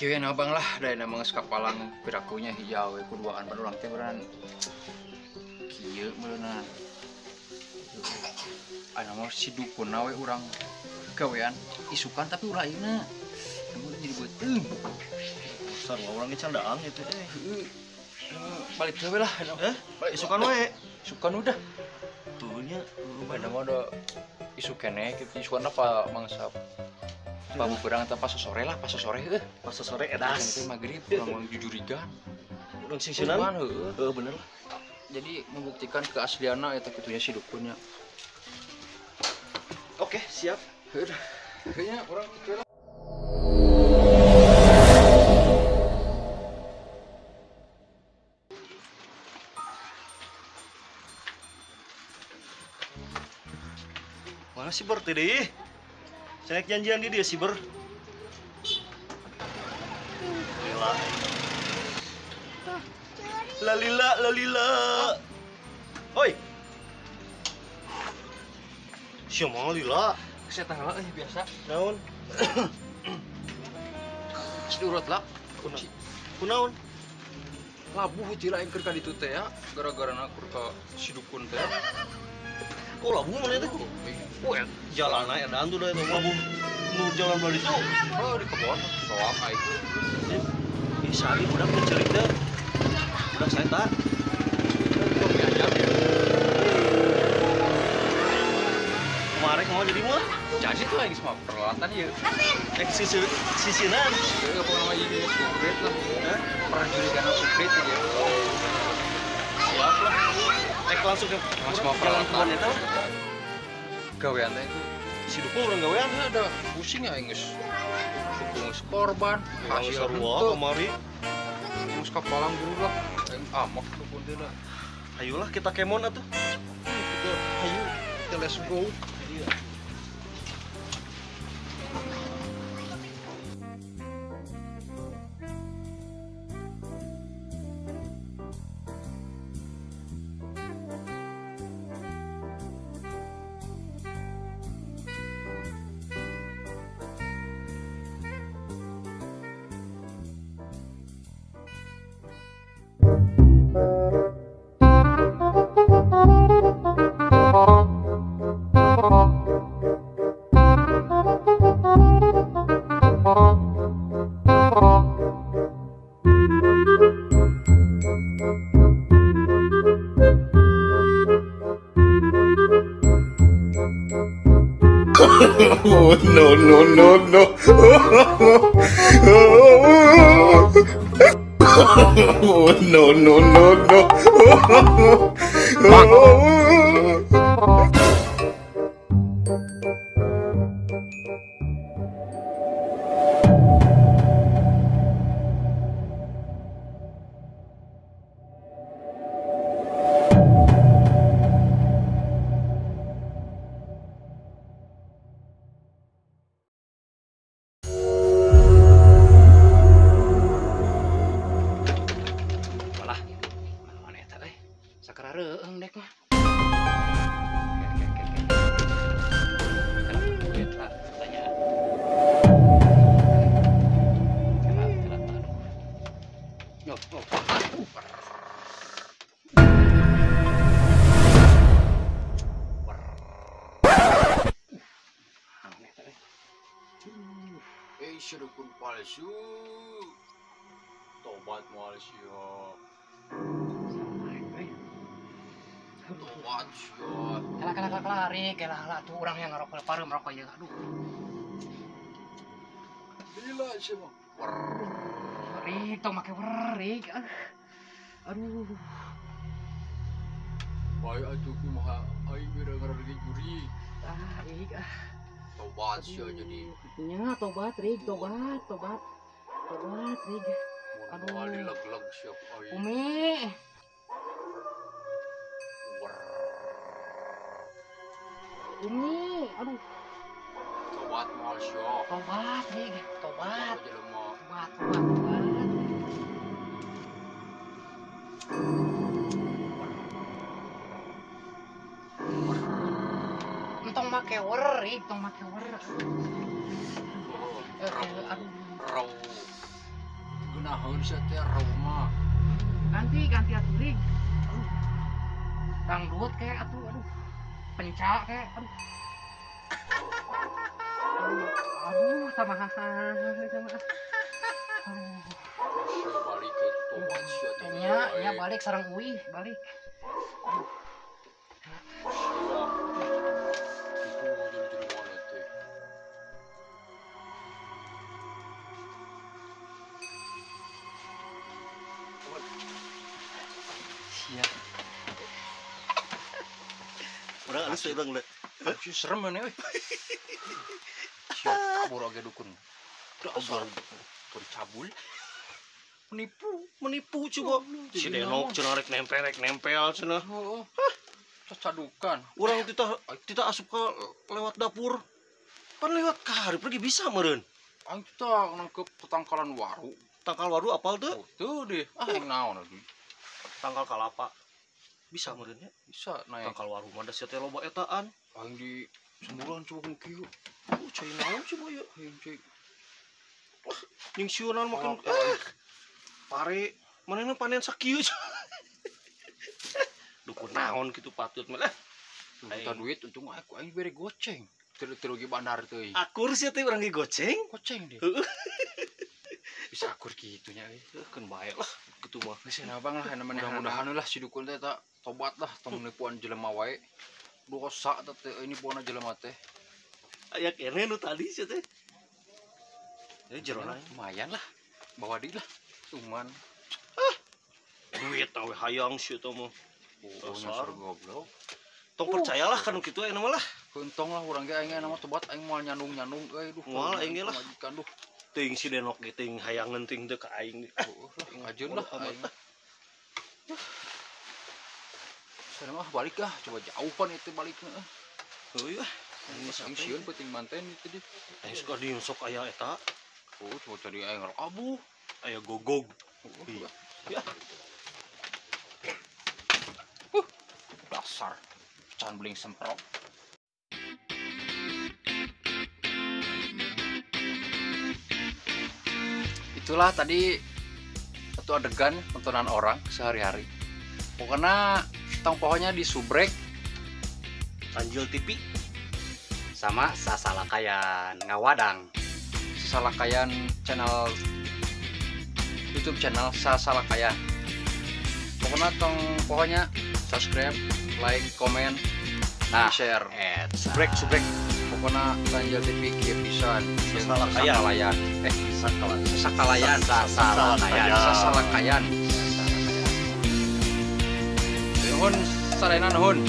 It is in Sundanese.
Kieu na bang lah, da nama geus kapalang pirakunya hijau we kuduaan pan urang teh beurang kieu meureunna. Aya mah si dukun we urang gawean isukan tapi ulah ayeuna. Mun jadi beuteung. Sarua urang ge candaan gitu eh. Heeh. Balik we lah. Balik isukan we. Isukan udah. Tuh nya, ada mah ada isu keneh kitu isukan apa mangsa pabu berang atau pas sore lah, pas sore heuh. Pas sore edas. Teh magrib urang jujurigan. Urang singsieunan. Heeh, bener lah. Jadi membuktikan keaslianna eta kitunya si dukunnya. Oke, siap. Heuh. Kayaknya urang kitu lah. Mana si Ber tadi? Saya janjian di dia si Ber. Lila. Lalila, lalila. Oi. Siapa lila? Saya tanggal biasa. Naon? Sedurut lah. Kunaon? Labuh tira yang keur ka ditu teh ya, gara-gara na keur ka si dukun teh. Oh, labuh mana itu? Oh, jalan aja dan tuh dah itu labuh. Nu jalan belah itu. Oh, di kebon soak aing. Ih, sari budak teh ceurik teh. Budak saya tak. Kemarin mau jadi mah? Jadi tuh lagi semua peralatan ya. Sisinan. Heeh, pokoknya ini suprit lah. Hah? Prajurit suprit aja. Siap lah. Langsung ke semua peralatan itu. Gawean teh itu. Si dukun urang gawean ada pusing ya geus. Dukun geus korban, hasil sarua kamari. Geus kapalang guru lah. Aing amok dukun teh lah. Ayolah kita kemon atuh. Kita ayo, kita let's go. Oh, no, no, no, no. Oh, no, no, no, no. Dukun palsu. Tobat moal sia. Tobat sia. Kalah kalah kalah rik kalah lah tuh orang yang ngerokok paru merokok ya. Aduh. Gila sia mah. Rik tong make rik. Aduh. Bae atuh kumaha aing beureung ngarege juri. Ah, rik ah. Tobat sia jadi. Nya tobat rik, tobat, tobat. Tobat rik. Aduh, leg-leg siap aing. Umi. Umi, aduh. Tobat moal sia. Tobat rik, tobat. Tobat, tobat, tobat. Entong make wer, rik, tong make wer. Aduh. Kunaon sia teh rumah. Ganti atuh rig. Aduh. Dangdut kayak atuh aduh. Pencak kayak aduh. Aduh, sama sama. Aduh. Balik ke tobat sia teh. Nya balik sareng uih, balik. Aduh. Itu jadi mana teh. Siap. Urang alus urang le. Sih serem mana euy. Siap kabur oge dukun. Dasar cabul. Menipu coba. Si Denok cenah rek nempel cenah. Heeh. Cacadukan. Urang tita asup ke lewat dapur. Pan lewat ka hareup lagi bisa meureun. Aing teh nangkep petangkalan waru. Tangkal waru apal teu? Oh, teu deh. Ah, aing naon atuh. Tangkal kalapa. Bisa meureun nya? Bisa naik. Tangkal waru mah da sia teh loba etaan. Aing di semburan coba ku kieu. Oh, cai naon coba ieu? Aing cai. Wah, jeung sieunan makin pare manehna panen sakieu. Dukun naon kitu patut mah lah. Minta duit untung aku aing bere goceng. Teu ge bandar teuing. Akur sia teh urang ge goceng. Goceng deh. Bisa akur kitu nya euy. Keun bae lah kitu mah. Geus abang lah mudah-mudahan lah si dukun teh tak tobat lah tong nipuan jelema wae. Dosa teh ini buana jelema teh. Aya keneh nu tadi sia teh. Jadi jerona lumayan lah. Bawa di lah. Cuman duit awe hayang sia teh mah. Oh, dasar goblok. Tong percayalah kan kitu ayeuna mah lah. Untung lah urang ge aing mah tobat aing moal nyandung-nyandung euy duh. Moal aing ge lah. Majikan duh. Teuing si Denok ge teuing hayangeun teuing teu ka aing. Heuh lah ngajeun lah aing. Sana mah balik ah, coba jauh pan itu balikna. Heuh ah. Aing sieun peuting manten itu di. Aing suka di sok aya eta. Oh, coba cari aing abuh. Aya gogog. Ya. Dasar pecahan beling semprot. Itulah tadi satu adegan tontonan orang sehari-hari. Pokoknya tong pohonnya di subrek Tanjil TV sama Sasalakayan Ngawadang. Sasalakayan channel YouTube channel Sasalakayan. Pokoknya tong pohonnya subscribe, like, komen, nah, share. Subrek. Pokoknya Tanjil TV kieu pisan. Sasalakayan. Sasalakayan. Sasalakayan. Sasalakayan. Nuhun, sadayana nuhun.